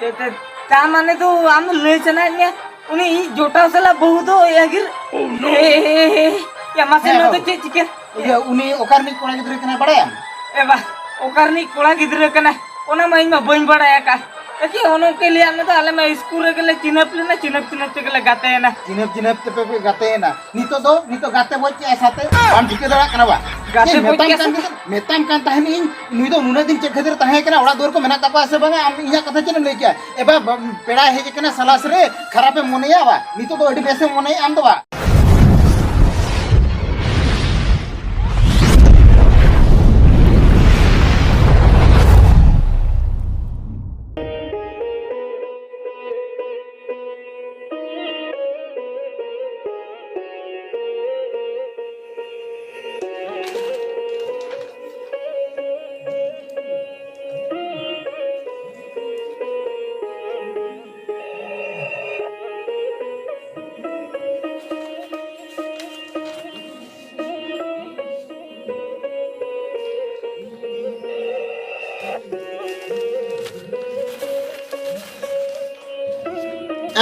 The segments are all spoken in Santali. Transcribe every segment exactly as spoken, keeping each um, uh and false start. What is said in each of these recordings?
ᱛᱮ-, ᱛᱮ-, ᱛᱟ ᱢᱟᱱᱮ ᱫᱚ ᱟᱢ ᱫᱚ ᱞᱟᱹᱭ ᱥᱟᱱᱟᱭᱮᱫ ᱢᱮᱭᱟ, ᱩᱱᱤ ᱤᱧ ᱡᱚᱴᱟᱣ ᱥᱟᱞᱟᱜ ᱵᱟᱹᱦᱩ ᱫᱚ ᱮ ᱟᱹᱜᱤᱨ? Oh, no. ᱮ, ᱮ, ᱮ, ᱮ, ᱭᱟ, ᱢᱟᱥᱮ ᱦᱮᱸ, ᱱᱚᱣᱟ ᱫᱚ ᱵᱟᱹᱵᱩ᱾ ᱪᱮᱫ ᱪᱤᱠᱟᱹ? ᱤᱭᱟᱹ, ᱩᱱᱤ ᱚᱠᱟ ᱨᱤᱱᱤᱡ ᱠᱚᱲᱟ ᱜᱤᱫᱽᱨᱟᱹ ᱠᱟᱱᱟᱭ ᱵᱟᱲᱟᱭᱟᱢ? ᱮ ᱵᱟ, ᱚᱠᱟ ᱨᱤᱱᱤᱡ ᱠᱚᱲᱟ ᱜᱤᱫᱽᱨᱟᱹ ᱠᱟᱱᱟᱭ, ᱚᱱᱟ ᱢᱟ ᱤᱧ ᱢᱟ ᱵᱟᱹᱧ ᱵᱟᱲᱟᱭ ᱟᱠᱟᱫ᱾ ᱮᱠᱤ ᱚᱱᱮ ᱚᱱᱠᱟᱭ ᱞᱟᱹᱭᱟᱫ ᱢᱮ ᱫᱚ, ᱟᱞᱮ ᱢᱟ ᱤᱥᱠᱩᱞ ᱨᱮᱜᱮ ᱞᱮ ᱪᱤᱱᱦᱟᱹᱯ ᱞᱮᱱᱟ, ᱪᱤᱱᱦᱟᱹᱯ ᱪᱤᱱᱦᱟᱹᱯ ᱛᱮᱜᱮ ᱞᱮ ᱜᱟᱛᱮᱭᱮᱱᱟ᱾ ᱪᱤᱱᱦᱟᱹᱯ ᱪᱤᱱᱦᱟᱹᱯ ᱛᱮᱯᱮ ᱯᱮ ᱜᱟᱛᱮᱭᱮᱱᱟ᱾ ᱱᱤᱛᱚᱜ ᱫᱚ, ᱱᱤᱛᱚᱜ ᱜᱟᱛᱮ ᱵᱚᱡ ᱠᱮᱜᱼᱟᱭ ᱥᱟᱛᱮ, ᱵᱟᱢ ᱴᱷᱤᱠᱟᱹ ᱫᱟᱲᱮᱭᱟᱜ ᱠᱟᱱᱟ ᱵᱟ? ᱜᱟᱛᱮ ᱪᱮᱫ ᱵᱚᱡ ᱢᱮᱛᱟᱢ ᱠᱮᱜᱼᱟᱭ ᱠᱟᱱ ᱥᱟᱛᱮ? ᱛᱟᱦᱮᱸ-, ᱢᱮᱛᱟᱢ ᱠᱟᱱ ᱛᱟᱦᱮᱱᱤᱧ, ᱱᱩᱭ ᱫᱚ ᱱᱩᱱᱟᱹᱜ ᱫᱤᱱ ᱪᱮᱫ ᱠᱷᱟᱹᱛᱤᱨ ᱛᱟᱦᱮᱸ ᱠᱟᱱᱟ, ᱚᱲᱟᱜ ᱫᱩᱣᱟᱹᱨ ᱠᱚ ᱢᱮᱱᱟᱜ ᱛᱟᱠᱚᱣᱟ ᱥᱮ ᱵᱟᱝᱟ? ᱟᱢ ᱤᱧᱟᱹᱜ ᱠᱟᱛᱷᱟ ᱪᱮᱫ ᱮᱢ ᱞᱟᱹᱭ ᱠᱮᱜᱼᱟ? ᱮ ᱵᱟ, ᱵᱟ, ᱯᱮᱲᱟᱭ ᱦᱮᱡ ᱟᱠᱟᱱᱟ ᱥᱟᱞᱟᱥ ᱨᱮ, ᱠᱷᱟᱨᱟᱯᱮᱢ ᱢᱚᱱᱮᱭᱟ ᱵᱟ? ᱱᱤᱛᱚᱜ ᱫᱚ ᱟᱹᱰᱤ ᱵᱮᱥᱮᱢ ᱢᱚᱱᱮᱭᱟ ᱟᱢ ᱫᱚ ᱵᱟ?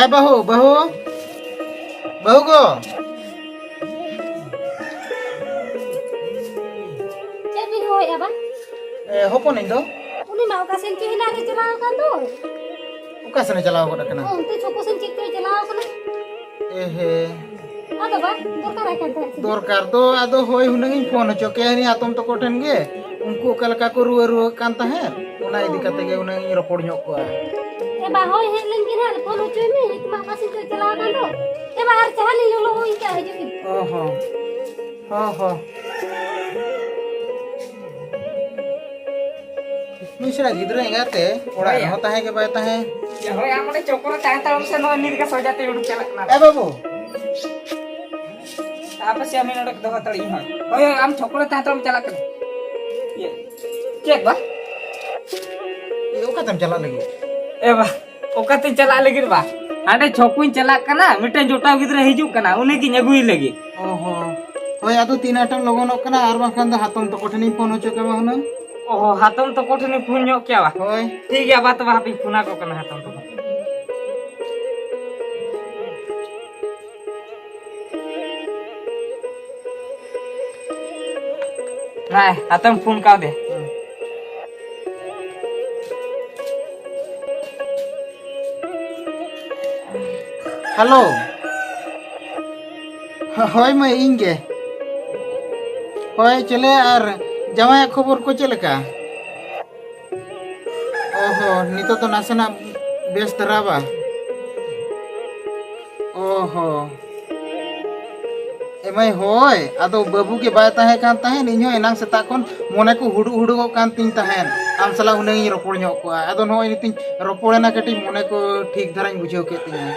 ᱮ ᱵᱟᱹᱦᱩ, ᱵᱟᱹᱦᱩ, ᱵᱟᱹᱦᱩ ᱜᱚ᱾ ᱪᱮᱫ ᱵᱤᱱ ᱦᱚᱦᱚᱭᱮᱫᱼᱟ ᱵᱟ? ᱮ, ᱦᱚᱯᱚᱱᱤᱧ ᱫᱚ᱾ ᱩᱱᱤ ᱢᱟ ᱚᱠᱟ ᱥᱮᱱ ᱪᱚ ᱦᱮᱱᱟᱜ ᱨᱮ ᱪᱟᱞᱟᱣ ᱟᱠᱟᱱ ᱫᱚ᱾ ᱚᱠᱟ ᱥᱮᱱᱮ ᱪᱟᱞᱟᱣ ᱜᱚᱫ ᱟᱠᱟᱱᱟ? ᱚ, ᱚᱱᱛᱮ ᱪᱷᱚᱠᱚ ᱥᱮᱱ ᱪᱮᱫ ᱪᱚᱭ ᱪᱟᱞᱟᱣ ᱟᱠᱟᱱᱟ᱾ ᱮ ᱦᱮ᱾ ᱟᱫᱚ ᱵᱟ, ᱫᱚᱨᱠᱟᱨᱟᱭ ᱠᱟᱱ ᱛᱟᱦᱮᱸᱫ ᱥᱮ? ᱫᱚᱨᱠᱟᱨ ᱫᱚ ᱟᱫᱚ ᱦᱳᱭ ᱦᱩᱱᱟᱹᱝ ᱤᱧ ᱯᱷᱳᱱ ᱦᱚᱪᱚ ᱠᱮᱭᱟ ᱦᱟᱹᱱᱤ ᱦᱟᱛᱚᱢ ᱛᱟᱠᱚ ᱴᱷᱮᱱ ᱜᱮ᱾ ᱩᱱᱠᱩ ᱚᱠᱟ ᱞᱮᱠᱟ ᱠᱚ ᱨᱩᱣᱟᱹ ᱨᱩᱣᱟᱹᱜ ᱠᱟᱱ ᱛᱟᱦᱮᱸᱫ, ᱚᱱᱟ ᱤᱫᱤ ᱠᱟᱛᱮ ᱜᱮ ᱦᱩᱱᱟᱹᱝ ᱤᱧ ᱨᱚᱯᱚᱲ ᱧᱚᱜ ᱠᱚᱜᱼᱟ᱾ ᱮ ᱵᱟ, ᱦᱳᱭ ᱦᱮᱡ ᱞᱮᱱ ᱜᱮ ᱱᱟᱦᱟᱜ, ᱯᱷᱳᱱ ᱦᱚᱪᱚᱭ ᱢᱮ, ᱱᱤᱛ ᱢᱟ ᱚᱠᱟ ᱥᱮᱱ ᱪᱚᱭ ᱪᱟᱞᱟᱣ ᱟᱠᱟᱱ ᱫᱚ᱾ ᱮ ᱵᱟ, ᱟᱨ ᱪᱟᱦᱟ ᱞᱤᱧ ᱞᱚᱞᱚ ᱦᱩᱭ ᱠᱟᱜᱼᱟ, ᱦᱤᱡᱩᱜ ᱵᱤᱱ᱾ ᱚ ᱦᱚᱸ᱾ ᱦᱚᱸ ᱦᱚᱸ᱾ ᱱᱩᱭ ᱥᱮᱬᱟ ᱜᱤᱫᱽᱨᱟᱹ ᱮᱸᱜᱟᱛᱮ ᱚᱲᱟᱜ ᱦᱳᱭ᱾ ᱨᱮᱦᱚᱸ ᱛᱟᱦᱮᱸ ᱜᱮ ᱵᱟᱭ ᱛᱟᱦᱮᱸ᱾ ᱭᱟ, ᱦᱳᱭ, ᱟᱢ ᱚᱸᱰᱮ ᱪᱚᱠᱚ ᱨᱮ ᱛᱟᱦᱮᱸ ᱛᱟᱲᱟᱢ ᱥᱮ, ᱱᱚᱜᱼᱚᱭ ᱱᱤᱛ ᱜᱮ ᱥᱚᱡᱟ ᱛᱮ ᱩᱰᱩᱠ ᱪᱟᱞᱟᱜ ᱠᱟᱱᱟ᱾ ᱮ ᱵᱟᱹᱵᱩ᱾ ᱟᱯᱮ ᱥᱮ ᱟᱢ ᱱᱚᱰᱮ ᱫᱚᱦᱚ ᱦᱟᱛᱟᱲ ᱤᱧ ᱦᱚᱸ᱾ ᱦᱳᱭ, ᱦᱳᱭ, ᱟᱢ ᱪᱚᱠᱚ ᱨᱮ ᱛᱟᱦᱮᱸ ᱛᱟᱲᱟᱢ ᱪᱟᱞᱟᱜ ᱠᱟᱱᱟ᱾ ᱤᱭᱟᱹ, ᱪᱮᱫ ᱵᱟ? ᱮ, ᱚᱠᱟᱛᱮᱢ ᱪᱟᱞᱟᱜ ᱞᱟᱹᱜᱤᱫ? ᱮ ᱵᱟ, ᱚᱠᱟᱛᱮᱧ ᱪᱟᱞᱟᱜ ᱞᱟᱹᱜᱤᱫ ᱵᱟ? ᱦᱟᱸᱰᱮ ᱪᱷᱚᱠᱩᱧ ᱪᱟᱞᱟᱜ ᱠᱟᱱᱟ, ᱢᱤᱫᱴᱮᱱ ᱡᱚᱴᱟᱣ ᱜᱤᱫᱽᱨᱟᱹ ᱦᱤᱡᱩᱜ ᱠᱟᱱᱟ, ᱩᱱᱤ ᱜᱤᱧ ᱟᱹᱜᱩᱭᱮ ᱞᱟᱹᱜᱤᱫ᱾ ᱚ ᱦᱚᱸ᱾ ᱦᱳᱭ, ᱟᱫᱚ ᱛᱤᱱ ᱟᱸᱴᱮᱢ ᱞᱚᱜᱚᱱᱚᱜ ᱠᱟᱱᱟ, ᱟᱨ ᱵᱟᱝᱠᱷᱟᱱ ᱫᱚ ᱦᱟᱛᱚᱢ ᱛᱟᱠᱚ ᱴᱷᱮᱱᱤᱧ ᱯᱷᱳᱱ ᱦᱚᱪᱚ ᱠᱟᱢᱟ ᱦᱩᱱᱟᱹᱝ᱾ ᱚ, ᱦᱟᱛᱚᱢ ᱛᱟᱠᱚ ᱴᱷᱮᱱᱤᱧ ᱯᱷᱳᱱ ᱧᱚᱜ ᱠᱮᱭᱟ ᱵᱟ? ᱦᱳᱭ᱾ ᱴᱷᱤᱠ ᱜᱮᱭᱟ ᱵᱟ, ᱛᱚᱵᱮ ᱦᱟᱯᱮᱧ ᱯᱷᱳᱱ ᱟᱠᱚ ᱠᱟᱱᱟ ᱦᱟᱛᱚᱢ ᱛᱟᱠᱚ᱾ ᱦᱮᱸ, ᱦᱟᱛᱚᱢ ᱯᱷᱳᱱ ᱠᱟᱣᱫᱮ᱾ ᱦᱮᱞᱳ᱾ ᱦᱳᱭ ᱢᱟᱹᱭ, ᱤᱧ ᱜᱮ᱾ ᱦᱳᱭ, ᱪᱮᱞᱮ ᱟᱨ ᱡᱟᱶᱟᱭᱟᱜ ᱠᱷᱚᱵᱚᱨ ᱠᱚ ᱪᱮᱫ ᱞᱮᱠᱟ? ᱚ ᱦᱚᱸ, ᱱᱤᱛᱚᱜ ᱫᱚ ᱱᱟᱥᱮᱱᱟᱜ ᱵᱮᱥ ᱫᱷᱟᱨᱟ ᱵᱟ? ᱚ ᱦᱚᱸ᱾ ᱮ ᱢᱟᱹᱭ, ᱦᱳᱭ, ᱟᱫᱚ ᱵᱟᱹᱵᱩ ᱜᱮ ᱵᱟᱭ ᱛᱟᱦᱮᱸ ᱠᱟᱱ ᱛᱟᱦᱮᱸᱫ, ᱤᱧ ᱦᱚᱸ ᱮᱱᱟᱝ ᱥᱮᱛᱟᱜ ᱠᱷᱚᱱ ᱢᱚᱱᱮ ᱠᱚ ᱦᱩᱰᱩᱜ ᱦᱩᱰᱩᱜᱚᱜ ᱠᱟᱱ ᱛᱤᱧ ᱛᱟᱦᱮᱸᱫ, ᱟᱢ ᱥᱟᱞᱟᱜ ᱦᱩᱱᱟᱹᱝ ᱤᱧ ᱨᱚᱯᱚᱲ ᱧᱚᱜ ᱠᱚᱜᱼᱟ᱾ ᱟᱫᱚ ᱱᱚᱜᱼᱚᱭ ᱱᱤᱛᱚᱜ ᱤᱧ ᱨᱚᱯᱚᱲᱮᱱᱟ, ᱠᱟᱹᱴᱤᱡ ᱢᱚᱱᱮ ᱠᱚ ᱴᱷᱤᱠ ᱫᱷᱟᱨᱟᱧ ᱵᱩᱡᱷᱟᱹᱣ ᱠᱮᱫ ᱛᱤᱧᱟᱹ᱾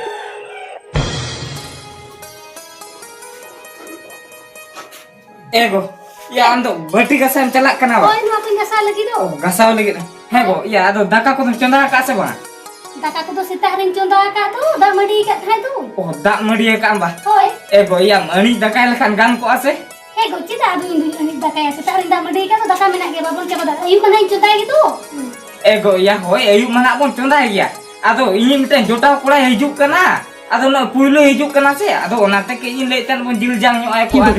ᱮ ᱜᱚ, ᱭᱟ, ᱟᱢ ᱫᱚ ᱵᱟᱹᱴᱤ ᱜᱟᱥᱟᱣ ᱮᱢ ᱪᱟᱞᱟᱜ ᱠᱟᱱᱟ ᱵᱟ? ᱦᱳᱭ, ᱱᱚᱣᱟ ᱠᱚᱧ ᱜᱟᱥᱟᱣ ᱞᱟᱹᱜᱤᱫ ᱫᱚ᱾ ᱚ, ᱜᱟᱥᱟᱣ ᱞᱟᱹᱜᱤᱫ᱾ ᱦᱮᱸ ᱜᱚ, ᱭᱟ, ᱟᱫᱚ ᱫᱟᱠᱟ ᱠᱚᱫᱚᱢ ᱪᱚᱸᱫᱟ ᱟᱠᱟᱫ ᱥᱮ ᱵᱟᱝ? ᱫᱟᱠᱟ ᱠᱚᱫᱚ ᱥᱮᱛᱟᱜ ᱨᱤᱧ ᱪᱚᱸᱫᱟ ᱟᱠᱟᱫ ᱫᱚ, ᱫᱟᱜ ᱢᱟᱹᱰᱤ ᱟᱠᱟᱫ ᱛᱟᱦᱮᱸᱫ ᱫᱚ᱾ ᱚ, ᱫᱟᱜ ᱢᱟᱹᱰᱤ ᱟᱠᱟᱫ ᱟᱢ ᱵᱟ? ᱦᱳᱭ᱾ ᱮ ᱜᱚ, ᱭᱟ, ᱟᱹᱬᱤᱡ ᱫᱟᱠᱟᱭ ᱞᱮᱠᱷᱟᱱ ᱜᱟᱱ ᱠᱚᱜᱼᱟ ᱥᱮ? ᱦᱮᱸ ᱜᱚ, ᱪᱮᱫᱟᱜ ᱟᱫᱚ ᱤᱧ ᱫᱚᱧ ᱟᱹᱬᱤᱡ ᱫᱟᱠᱟᱭᱟ? ᱥᱮᱛᱟᱜ ᱨᱤᱧ ᱫᱟᱜ ᱢᱟᱹᱰᱤ ᱟᱠᱟᱫ ᱫᱚ, ᱫᱟᱠᱟ ᱢᱮᱱᱟᱜ ᱜᱮᱭᱟ, ᱵᱟᱵᱚᱱ ᱪᱟᱵᱟ ᱫᱟᱲᱮᱭᱟᱜᱼᱟ᱾ ᱟᱹᱭᱩᱵ ᱢᱟ ᱱᱟᱦᱟᱜ ᱤᱧ ᱪᱚᱸᱫᱟᱭ ᱜᱮ ᱫᱚ᱾ ᱮ ᱜᱚ, ᱭᱟ, ᱦᱳᱭ, ᱟᱹᱭᱩᱵ ᱢᱟ ᱱᱟᱦᱟᱜ ᱵᱚᱱ ᱪᱚᱸᱫᱟᱭ ᱜᱮᱭᱟ᱾ ᱟᱫᱚ ᱤᱧᱤᱡ ᱢᱤᱫᱴᱮᱱ ᱡᱚᱴᱟᱣ ᱠᱚᱲᱟᱭ ᱦᱤᱡᱩᱜ ᱠᱟᱱᱟ, ᱟᱫᱚ ᱱᱚᱜᱼᱚᱭ ᱯᱩᱭᱞᱩ ᱦᱤᱡᱩᱜ ᱠᱟᱱᱟ ᱥᱮ, ᱟᱫᱚ ᱚᱱᱟᱛᱮ ᱠᱟᱹᱡ ᱤᱧ ᱞᱟᱹᱭᱮᱫ ᱛᱟᱦᱮᱸᱫ ᱵᱚᱱ ᱡᱤᱞ ᱡᱟᱝ ᱧᱚᱜ ᱟᱭ ᱠᱚᱜᱼᱟ᱾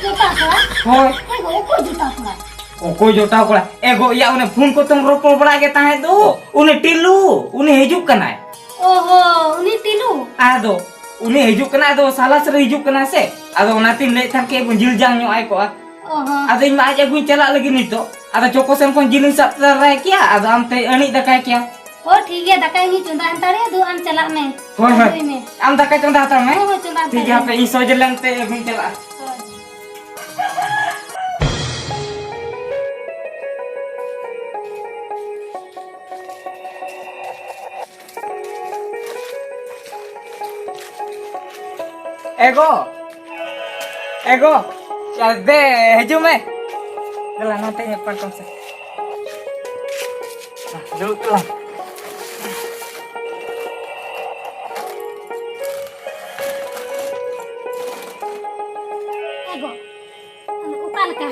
ᱡᱚᱴᱟᱣ ᱠᱚᱲᱟ? ᱦᱳᱭ᱾ ᱦᱮᱸ ᱜᱚ, ᱚᱠᱚᱭ ᱡᱚᱴᱟᱣ ᱠᱚᱲᱟ? ᱚᱠᱚᱭ ᱡᱚᱴᱟᱣ ᱠᱚᱲᱟ? ᱮ ᱜᱚ, ᱭᱟ, ᱚᱱᱮ ᱯᱷᱳᱱ ᱠᱚᱛᱮᱢ ᱨᱚᱯᱚᱲ ᱵᱟᱲᱟ ᱜᱮ ᱛᱟᱦᱮᱸᱫ ᱫᱚ, ᱩᱱᱤ ᱴᱤᱞᱩ, ᱩᱱᱤ ᱦᱤᱡᱩᱜ ᱠᱟᱱᱟᱭ᱾ ᱚ ᱦᱚ, ᱩᱱᱤ ᱴᱤᱞᱩ? ᱟᱫᱚ ᱩᱱᱤ ᱦᱤᱡᱩᱜ ᱠᱟᱱᱟᱭ, ᱟᱫᱚ ᱥᱟᱞᱟᱥ ᱨᱮ ᱦᱤᱡᱩᱜ ᱠᱟᱱᱟᱭ ᱥᱮ, ᱟᱫᱚ ᱚᱱᱟᱛᱤᱧ ᱞᱟᱹᱭᱮᱫ ᱛᱟᱦᱮᱸᱫ ᱠᱟᱹᱡ ᱵᱚᱱ ᱡᱤᱞ ᱡᱟᱝ ᱧᱚᱜ ᱟᱭ ᱠᱚᱜᱼᱟ᱾ ᱚ ᱦᱚᱸ᱾ ᱟᱫᱚ ᱤᱧ ᱢᱟ ᱟᱡ ᱟᱹᱜᱩᱧ ᱪᱟᱞᱟᱜ ᱞᱟᱹᱜᱤᱫ ᱱᱤᱛᱚᱜ᱾ ᱟᱫᱚ ᱪᱚᱠᱚ ᱥᱮᱱ ᱠᱷᱚᱱ ᱡᱤᱞᱤᱧ ᱥᱟᱵ ᱛᱟᱨᱟᱭ ᱠᱮᱭᱟ, ᱟᱫᱚ ᱟᱢ ᱛᱮ ᱟᱹᱬᱤᱡ ᱫᱟᱠᱟᱭ ᱠᱮᱭᱟ᱾ ᱚ, ᱴᱷᱤᱠ ᱜᱮᱭᱟ, ᱫᱟᱠᱟ ᱤᱧ ᱪᱚᱸᱫᱟ ᱦᱟᱛᱟᱲᱮ, ᱟᱫᱚ ᱟᱢ ᱪᱟᱞᱟᱜ ᱢᱮ᱾ ᱦᱳᱭ, ᱦᱳᱭ᱾ ᱟᱹᱜᱩᱭ ᱢᱮ᱾ ᱟᱢ ᱫᱟᱠᱟ ᱪᱚᱸᱫᱟ ᱦᱟᱛᱟᱲ ᱢᱮ᱾ ᱦᱳᱭ, ᱦᱳᱭ, ᱪᱚᱸᱫᱟ ᱴᱷᱤᱠ ᱜᱮᱭᱟ, ᱦᱟᱛᱟᱲ ᱦᱟᱯᱮ ᱢᱮ᱾ ᱤᱧ ᱥᱚᱡᱷᱮ ᱞᱮᱱ ᱛᱮ ᱟᱹᱜᱩᱧ ᱪᱟᱞᱟᱜᱼᱟ᱾ ᱦᱳᱭ᱾ ᱮ ᱜᱚ, ᱮ ᱜᱚ, ᱭᱟ ᱫᱮ, ᱦᱤᱡᱩᱜ ᱢᱮ᱾ ᱫᱮᱞᱟ, ᱱᱚᱛᱮ ᱧᱮᱞ ᱯᱟᱨᱠᱚᱢ ᱥᱮ᱾ ᱫᱩᱲᱩᱵ ᱛᱟᱞᱟᱝ᱾ ᱮ ᱜᱚ, ᱚᱠᱟ ᱞᱮᱠᱟ?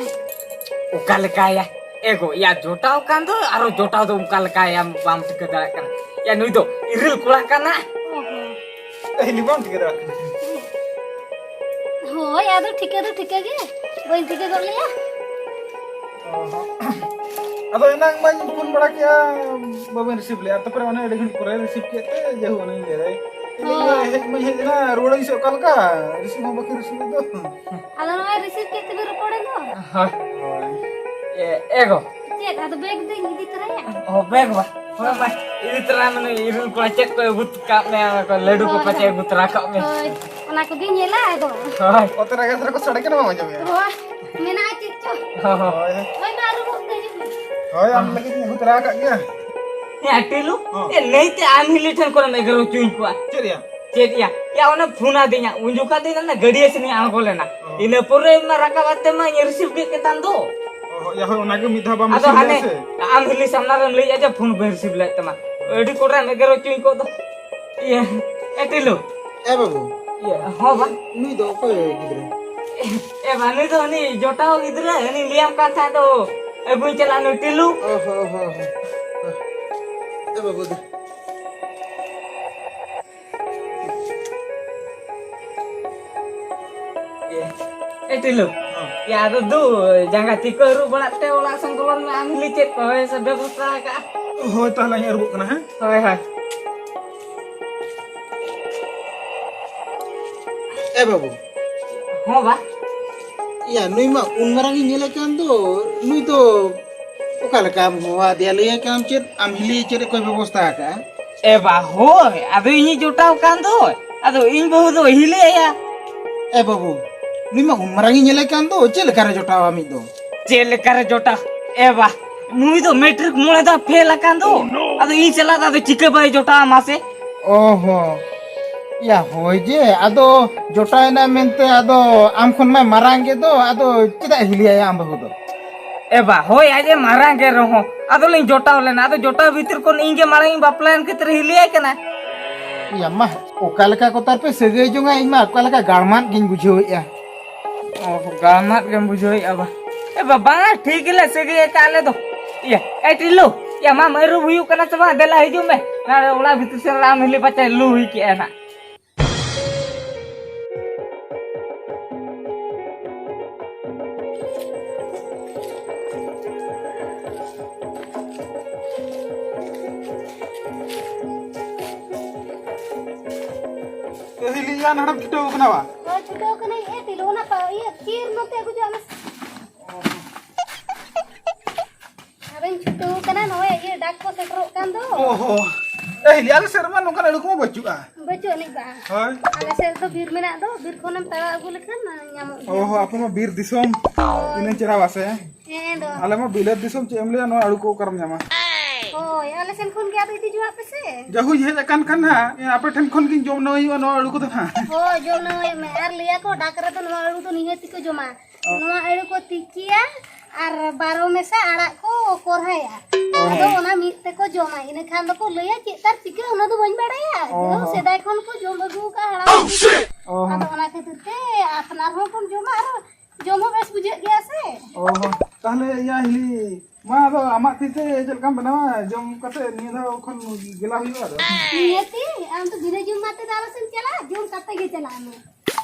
ᱚᱠᱟ ᱞᱮᱠᱟᱭᱟ? ᱮ ᱜᱚ, ᱭᱟ ᱡᱚᱴᱟᱣ ᱠᱟᱱ ᱫᱚ, ᱟᱨᱚ ᱡᱚᱴᱟᱣ ᱫᱚ ᱚᱱᱠᱟ ᱞᱮᱠᱟ ᱭᱟᱢ ᱵᱟᱢ ᱴᱷᱤᱠᱟᱹ ᱫᱟᱲᱮᱭᱟᱜ ᱠᱟᱱᱟ᱾ ᱭᱟ ᱱᱩᱭ ᱫᱚ ᱤᱨᱤᱞ ᱠᱚᱲᱟ ᱠᱟᱱᱟ᱾ ᱚ ᱦᱚᱸ᱾ ᱮ ᱦᱤᱞᱤ ᱵᱟᱢ ᱴᱷᱤᱠᱟᱹ ᱫᱟᱲᱮᱭᱟᱜ ᱠᱟᱱᱟ᱾ ᱦᱳᱭ, ᱟᱫᱚ ᱴᱷᱤᱠᱟᱹ ᱫᱚ ᱴᱷᱤᱠᱟᱹ ᱜᱮ, ᱵᱟᱹᱧ ᱴᱷᱤᱠᱟᱹ ᱜᱚᱫ ᱞᱮᱭᱟ᱾ ᱚ ᱦᱚᱸ᱾ ᱟᱫᱚ ᱮᱱᱟᱝ ᱢᱟᱧ ᱯᱷᱳᱱ ᱵᱟᱲᱟ ᱠᱮᱜᱼᱟ, ᱵᱟᱵᱮᱱ ᱨᱤᱥᱤᱵᱷ ᱞᱮᱜᱼᱟ, ᱛᱟᱨᱯᱚᱨᱮ ᱚᱱᱮ ᱟᱹᱰᱤ ᱜᱷᱟᱹᱲᱤᱡ ᱯᱚᱨᱮ ᱨᱤᱥᱤᱵᱷ ᱠᱮᱫ ᱛᱮ, ᱡᱟᱭᱦᱳᱠ, ᱚᱱᱮᱧ ᱞᱟᱹᱭᱫᱟ᱾ ᱦᱳᱭ᱾ ᱦᱮᱡ ᱢᱟᱧ ᱦᱮᱡ ᱮᱱᱟ, ᱨᱩᱣᱟᱹᱲᱟᱹᱧ ᱥᱮ ᱚᱠᱟ ᱞᱮᱠᱟ? ᱨᱤᱥᱤᱵᱷ ᱦᱚᱸ ᱵᱟᱹᱠᱤᱱ ᱨᱤᱥᱤᱵᱷ ᱮᱫ ᱫᱚ᱾ ᱟᱫᱚ ᱱᱚᱜᱼᱚᱭ ᱨᱤᱥᱤᱵᱷ ᱠᱮᱫ ᱛᱮᱵᱤᱱ ᱨᱚᱯᱚᱲᱮᱱ ᱫᱚ᱾ ᱦᱳᱭ᱾ ᱦᱳᱭ᱾ ᱮ, ᱮ ᱜᱚ᱾ ᱪᱮᱫ, ᱟᱫᱚ ᱵᱮᱜᱽ ᱫᱚᱧ ᱤᱫᱤ ᱛᱚᱨᱟᱭᱟ? ᱚ, ᱵᱮᱜᱽ ᱵᱟ? ᱦᱳᱭ, ᱢᱟ, ᱤᱫᱤ ᱛᱚᱨᱟᱭ ᱢᱮ, ᱱᱩᱭ ᱤᱨᱤᱞ ᱠᱚᱲᱟ ᱪᱮᱫ ᱠᱚᱭ ᱟᱹᱜᱩ ᱠᱟᱜ ᱢᱮᱭᱟ, ᱚᱱᱟ ᱠᱚ ᱞᱟᱹᱰᱩ ᱠᱚ ᱦᱳᱭ, ᱯᱟᱪᱮ ᱦᱳᱭ᱾ ᱟᱹᱜᱩ ᱛᱚᱨᱟ ᱠᱟᱜ ᱢᱮ᱾ ᱦᱳᱭ, ᱚᱱᱟ ᱠᱚᱜᱮᱧ ᱧᱮᱞᱟ ᱟᱫᱚ᱾ ᱦᱳᱭ᱾ ᱚᱛᱮ ᱨᱮᱜᱮ ᱥᱟᱰᱮ ᱠᱟᱱᱟ, ᱵᱟᱢ ᱟᱸᱡᱚᱢᱮᱜᱼᱟ? ᱦᱳᱭ, ᱢᱮᱱᱟᱜᱼᱟ ᱪᱮᱫ ᱪᱚ᱾ ᱦᱳᱭ, ᱦᱳᱭ᱾ ᱦᱳᱭ᱾ ᱦᱳᱭ, ᱢᱟ, ᱟᱹᱨᱩᱵᱚᱜ ᱛᱮ ᱦᱤᱡᱩᱜ ᱢᱮ᱾ ᱦᱳᱭ, ᱟᱢ ᱞᱟᱹᱜᱤᱫ ᱤᱧ ᱟᱹᱜᱩ ᱛᱚᱨᱟ ᱟᱠᱟᱫ ᱜᱮᱭᱟ᱾ ᱦᱮᱸ, ᱴᱤᱞᱩ, ᱦᱚᱸ᱾ ᱮ, ᱞᱟᱹᱭᱛᱮ ᱟᱢ ᱦᱤᱞᱤ ᱴᱷᱮᱱ ᱠᱷᱚᱱᱮᱢ ᱮᱜᱮᱨ ᱦᱚᱪᱚᱧ ᱠᱚᱣᱟ᱾ ᱪᱮᱫ ᱭᱟ? ᱪᱮᱫ ᱭᱟ? ᱭᱟ, ᱚᱱᱮ ᱯᱷᱳᱱ ᱟᱫᱤᱧᱟ, ᱩᱱ ᱡᱚᱠᱷᱟ ᱫᱚ ᱤᱧ ᱚᱱᱟ ᱜᱟᱹᱰᱭᱟᱹ ᱥᱮᱱᱤᱧ ᱟᱬᱜᱚ ᱞᱮᱱᱟ᱾ ᱚ᱾ ᱤᱱᱟᱹ ᱯᱚᱨᱮ ᱢᱟ ᱨᱟᱠᱟᱵ ᱟᱛᱮ ᱢᱟᱧ ᱨᱤᱥᱤᱵᱷ ᱠᱮᱫ ᱠᱮᱛᱟᱢ ᱫᱚ᱾ ᱚ, ᱭᱟ, ᱦᱳᱭ, ᱚᱱᱟᱜᱮ ᱢᱤᱫ ᱫᱷᱟᱣ ᱵᱟᱢ ᱟᱫᱚ ᱨᱤᱥᱤᱵᱷ ᱞᱮᱫ ᱦᱟᱱᱮ ᱥᱮ? ᱟᱢ ᱦᱤᱞᱤ ᱥᱟᱢᱱᱟ ᱨᱮᱢ ᱞᱟᱹᱭᱮᱫᱼᱟ ᱡᱮ ᱯᱷᱳᱱ ᱵᱟᱹᱧ ᱨᱤᱥᱤᱵᱷ ᱞᱮᱫ ᱛᱟᱢᱟ᱾ ᱟᱹᱰᱤ ᱠᱚᱴᱨᱟᱢ ᱮᱜᱮᱨ ᱦᱚᱪᱚᱧ ᱠᱚᱜ ᱫᱚ᱾ ᱤᱭᱟᱹ, ᱮ ᱴᱤᱞᱩ᱾ ᱮ ᱵᱟᱹᱵᱩ᱾ ᱤᱭᱟᱹ, ᱦᱚᱸ ᱵᱟ᱾ ᱱᱩᱭ ᱫᱚ ᱚᱠᱚᱭ ᱜᱤᱫᱽᱨᱟᱹ? ᱮ ᱵᱟ, ᱱᱩᱭ ᱫᱚ ᱩᱱᱤ ᱡᱚᱴᱟᱣ ᱜᱤᱫᱽᱨᱟᱹ, ᱩᱱᱤ ᱞᱟᱹᱭᱟᱢ ᱠᱟᱱ ᱛᱟᱦᱮᱸᱫ ᱫᱚ, ᱟᱹᱜᱩᱧ ᱪᱟᱞᱟᱜ ᱱᱩᱭ ᱴᱤᱞᱩ᱾ ᱚ ᱦᱚ, ᱦᱚ, ᱦᱚ᱾ ᱮ ᱵᱟᱹᱵᱩ ᱫᱚ᱾ ᱮ, ᱮ ᱴᱤᱞᱩ᱾ ᱦᱚᱸ᱾ ᱭᱟ, ᱟᱫᱚ ᱫᱩ, ᱡᱟᱸᱜᱟ ᱛᱤ ᱠᱚ ᱟᱹᱨᱩᱵ ᱵᱟᱲᱟᱜ ᱛᱮ ᱚᱲᱟᱜ ᱥᱮᱱ ᱵᱚᱞᱚᱱ ᱢᱮ, ᱟᱢ ᱦᱤᱞᱤ ᱪᱮᱫ ᱠᱚ ᱦᱳᱭ ᱥᱮ ᱵᱮᱵᱚᱥᱛᱷᱟ ᱟᱠᱟᱜᱼᱟ? ᱦᱳᱭ, ᱛᱟᱦᱞᱮᱧ ᱟᱹᱨᱩᱵᱚᱜ ᱠᱟᱱᱟ, ᱦᱮᱸ? ᱦᱳᱭ, ᱦᱳᱭ᱾ ᱮ ᱵᱟᱹᱵᱩ᱾ ᱦᱚᱸ ᱵᱟ᱾ ᱭᱟ, ᱱᱩᱭ ᱢᱟ ᱩᱱ ᱢᱟᱨᱟᱝ ᱤᱧ ᱧᱮᱞᱮ ᱠᱟᱱ ᱫᱚ, ᱱᱩᱭ ᱫᱚ ᱚᱠᱟ ᱞᱮᱠᱟᱢ ᱦᱚᱦᱚ ᱟᱫᱮᱭᱟ? ᱞᱟᱹᱭᱟᱭ ᱠᱟᱱᱟᱢ ᱪᱮᱫ, ᱟᱢ ᱦᱤᱞᱤ ᱪᱮᱫ ᱠᱚᱭ ᱵᱮᱵᱚᱥᱛᱷᱟ ᱟᱠᱟᱜᱼᱟ? ᱮ ᱵᱟ, ᱦᱳᱭ, ᱟᱫᱚ ᱤᱧᱤᱡ ᱡᱚᱴᱟᱣ ᱠᱟᱱ ᱫᱚᱭ, ᱟᱫᱚ ᱤᱧ ᱵᱟᱹᱦᱩ ᱫᱚ ᱦᱤᱞᱤ ᱟᱭᱟ᱾ ᱮ ᱵᱟᱹᱵᱩ, ᱱᱩᱭ ᱢᱟ ᱩᱱ ᱢᱟᱨᱟᱝ ᱤᱧ ᱧᱮᱞᱮ ᱠᱟᱱ ᱫᱚ, ᱪᱮᱫ ᱞᱮᱠᱟᱨᱮ ᱡᱚᱴᱟᱣ ᱟᱢᱤᱡ ᱫᱚ? ᱪᱮᱫ ᱞᱮᱠᱟᱨᱮ ᱡᱚᱴᱟᱣ? ᱮ ᱵᱟ, ᱱᱩᱭ ᱫᱚ ᱢᱮᱴᱨᱤᱠ ᱢᱚᱬᱮ ᱫᱷᱟᱣ ᱯᱷᱮᱞ ᱟᱠᱟᱱ ᱫᱚ᱾ ᱟᱫᱚ ᱤᱧ ᱥᱟᱞᱟᱜ ᱫᱚ ᱟᱫᱚ ᱪᱤᱠᱟᱹ ᱵᱟᱭ ᱡᱚᱴᱟᱣᱟ ᱢᱟᱥᱮ? ᱚ ᱦᱚᱸ᱾ ᱭᱟ, ᱦᱳᱭ ᱡᱮ, ᱟᱫᱚ ᱡᱚᱴᱟᱣ ᱮᱱᱟ ᱢᱮᱱᱛᱮ ᱟᱫᱚ ᱟᱢ ᱠᱷᱚᱱ ᱢᱟᱭ ᱢᱟᱨᱟᱝ ᱜᱮ ᱫᱚ, ᱟᱫᱚ ᱪᱮᱫᱟᱜ ᱦᱤᱞᱤᱭᱟᱭᱟ ᱟᱢ ᱵᱟᱹᱦᱩ ᱫᱚ? ᱮ ᱵᱟ, ᱦᱳᱭ, ᱟᱡ ᱮ ᱢᱟᱨᱟᱝ ᱜᱮ ᱨᱮᱦᱚᱸ, ᱟᱫᱚ ᱞᱤᱧ ᱡᱚᱴᱟᱣ ᱞᱮᱱᱟ᱾ ᱟᱫᱚ ᱡᱚᱴᱟᱣ ᱵᱷᱤᱛᱤᱨ ᱠᱷᱚᱱ ᱤᱧ ᱜᱮ ᱢᱟᱲᱟᱝ ᱤᱧ ᱵᱟᱯᱞᱟᱭᱮᱱ ᱠᱷᱟᱹᱛᱤᱨ ᱦᱤᱞᱤᱭᱟᱭ ᱠᱟᱱᱟ᱾ ᱭᱟ ᱢᱟ, ᱚᱠᱟ ᱞᱮᱠᱟ ᱠᱚ ᱛᱟᱨ ᱯᱮ ᱥᱟᱹᱜᱟᱹᱭ ᱡᱚᱝᱟ, ᱤᱧ ᱢᱟ ᱚᱠᱟ ᱞᱮᱠᱟ ᱜᱟᱲᱢᱟᱫ ᱜᱤᱧ ᱵᱩᱡᱷᱟᱹᱣᱮᱫᱼᱟ᱾ ᱚ, ᱜᱟᱲᱢᱟᱫ ᱜᱮᱢ ᱵᱩᱡᱷᱟᱹᱣᱮᱫᱼᱟ ᱵᱟ? ᱮ ᱵᱟᱵᱟ, ᱴᱷᱤᱠ ᱜᱮᱞᱮ ᱥᱟᱹᱜᱟᱹᱭ ᱟᱠᱟᱫ ᱟᱞᱮ ᱫᱚ᱾ ᱤᱭᱟᱹ, ᱮ ᱴᱤᱞᱩ, ᱤᱭᱟᱹ, ᱢᱟ ᱢᱟᱹᱨᱩᱵ ᱦᱩᱭᱩᱜ ᱠᱟᱱᱟ ᱥᱮ ᱵᱟᱝ? ᱫᱮᱞᱟ ᱦᱤᱡᱩᱜ ᱢᱮ᱾ ᱱᱟ ᱚᱲᱟᱜ ᱵᱷᱤᱛᱤᱨ ᱥᱮᱱ ᱟᱢ ᱦᱤᱞᱤ ᱯᱟᱪᱮ ᱞᱩ ᱦᱩᱭ ᱠᱮᱜᱼᱟ ᱱᱟᱜ᱾ ᱮ ᱦᱤᱞᱤ, ᱭᱟ, ᱱᱟᱰᱮᱢ ᱪᱷᱩᱴᱟᱹᱣ ᱠᱟᱱᱟ ᱵᱟ? ᱦᱳᱭ, ᱪᱷᱩᱴᱟᱹᱣ ᱠᱟᱹᱱᱟᱹᱧ᱾ ᱮ ᱴᱤᱞᱩ, ᱚᱱᱟ ᱯᱟ-, ᱤᱭᱟᱹ, ᱪᱤᱨ ᱱᱚᱛᱮ ᱟᱹᱜᱩ ᱪᱚᱣᱟᱜ ᱢᱮ᱾ ᱟᱨᱤᱧ ᱪᱷᱩᱴᱟᱹᱣ ᱠᱟᱱᱟ, ᱱᱚᱜᱼᱚᱭ ᱤᱭᱟᱹ ᱰᱟᱠ ᱠᱚ ᱥᱮᱴᱮᱨᱚᱜ ᱠᱟᱱ ᱫᱚ᱾ ᱚ ᱦᱚ᱾ ᱮ ᱦᱤᱞᱤ, ᱟᱞᱮ ᱥᱮᱫ ᱨᱮᱢᱟ ᱱᱚᱝᱠᱟᱱ ᱟᱹᱞᱩ ᱠᱚᱢᱟ ᱵᱟᱹᱪᱩᱜᱼᱟ᱾ ᱵᱟᱹᱪᱩᱜ ᱟᱹᱱᱤᱡ ᱵᱟ᱾ ᱦᱳᱭ᱾ ᱟᱞᱮ ᱥᱮᱫ ᱫᱚ ᱵᱤᱨ ᱢᱮᱱᱟᱜ ᱫᱚ, ᱵᱤᱨ ᱠᱷᱚᱱᱮᱢ ᱛᱟᱲᱟᱣ ᱟᱹᱜᱩ ᱞᱮᱠᱷᱟᱱ ᱧᱟᱢᱚᱜ ᱚ ᱜᱮᱭᱟ᱾ ᱦᱚ, ᱟᱯᱮ ᱢᱟ ᱵᱤᱨ ᱫᱤᱥᱚᱢ᱾ ᱦᱳᱭ᱾ ᱤᱱᱟᱹ ᱪᱮᱦᱨᱟ ᱵᱟ ᱥᱮ? ᱦᱮᱸ ᱫᱚ᱾ ᱟᱞᱮ ᱢᱟ ᱵᱤᱞᱟᱹᱛ ᱫᱤᱥᱚᱢ, ᱪᱮᱫ ᱮᱢ ᱞᱟᱹᱭᱟ, ᱱᱚᱣᱟ ᱟᱹᱞᱩ ᱠᱚ ᱚᱠᱟᱨᱮᱢ ᱧᱟᱢᱟ? ᱦᱳᱭ, ᱟᱞᱮ ᱥᱮᱱ ᱠᱷᱚᱱ ᱜᱮ ᱟᱫᱚ ᱤᱫᱤ ᱡᱚᱝᱟᱜ ᱯᱮᱥᱮ᱾ ᱡᱟᱦᱩᱭ ᱦᱮᱡ ᱟᱠᱟᱱ ᱠᱷᱟᱱ ᱦᱟᱸᱜ, ᱟᱯᱮ ᱴᱷᱮᱱ ᱠᱷᱚᱱ ᱜᱤᱧ ᱡᱚᱢ ᱱᱟᱹᱣᱟᱹᱭᱚᱜᱼᱟ ᱱᱚᱣᱟ ᱟᱹᱞᱩ ᱠᱚᱫᱚ ᱦᱟᱸᱜ᱾ ᱦᱳᱭ, ᱡᱚᱢ ᱱᱟᱹᱣᱟᱹᱭᱚᱜ ᱢᱮ᱾ ᱟᱨ ᱞᱟᱹᱭᱟ ᱠᱚ ᱰᱟᱠ ᱨᱮᱫᱚ ᱱᱚᱣᱟ ᱟᱹᱞᱩ ᱫᱚ ᱱᱤᱦᱟᱹᱛᱤ ᱠᱚ ᱡᱚᱢᱟ᱾ ᱚ᱾ ᱱᱚᱣᱟ ᱟᱹᱞᱩ ᱠᱚ ᱛᱤᱠᱤᱭᱟ ᱟᱨ ᱵᱟᱨᱚ ᱢᱮᱥᱟ ᱟᱲᱟᱜ ᱠᱚ ᱠᱚᱨᱦᱟᱭᱟ᱾ ᱚ᱾ ᱟᱫᱚ ᱚᱱᱟ ᱢᱤᱫ ᱛᱮᱠᱚ ᱡᱚᱢᱟ᱾ ᱤᱱᱟᱹ ᱠᱷᱟᱱ ᱫᱚᱠᱚ ᱞᱟᱹᱭᱟ ᱪᱮᱫ ᱛᱟᱨ ᱪᱤᱠᱟᱹ, ᱚᱱᱟ ᱫᱚ ᱵᱟᱹᱧ ᱵᱟᱲᱟᱭᱟ᱾ ᱚ᱾ ᱡᱮᱦᱳᱠ, ᱥᱮᱫᱟᱭ ᱠᱷᱚᱱ ᱠᱚ ᱡᱚᱢ ᱟᱹᱜᱩ ᱟᱠᱟᱫᱼᱟ ᱦᱟᱲᱟᱢ᱾ ᱚ᱾ ᱟᱫᱚ ᱚᱱᱟ ᱠᱷᱟᱹᱛᱤᱨ ᱛᱮ ᱟᱯᱱᱟᱨ ᱦᱚᱸ ᱵᱚᱱ ᱡᱚᱢᱟ ᱟᱨ ᱡᱚᱢ ᱦᱚᱸ ᱵᱮᱥ ᱵᱩᱡᱷᱟᱹᱜ ᱜᱮᱭᱟ ᱥᱮ᱾ ᱚ᱾ ᱛᱟᱦᱞᱮ ᱭᱟ ᱦᱤᱞᱤ, ᱢᱟ ᱟᱫᱚ ᱟᱢᱟᱜ ᱛᱤ ᱛᱮ ᱪᱮᱫ ᱞᱮᱠᱟᱢ ᱵᱮᱱᱟᱣᱟ, ᱡᱚᱢ ᱠᱟᱛᱮ ᱱᱤᱭᱟᱹ ᱫᱷᱟᱣ ᱠᱷᱚᱱ ᱜᱮᱞᱟ ᱦᱩᱭᱩᱜᱼᱟ ᱟᱫᱚ᱾ ᱱᱤᱭᱟᱹᱛᱤ, ᱟᱢ ᱫᱚ ᱵᱤᱱᱟᱹ ᱡᱚᱢ ᱢᱟᱛᱮ ᱫᱚ ᱟᱞᱚ ᱥᱮᱢ ᱪᱟᱞᱟᱜᱼᱟ, ᱡᱚᱢ ᱠᱟᱛᱮ ᱜᱮ ᱪᱟᱞᱟᱜ ᱢᱮ᱾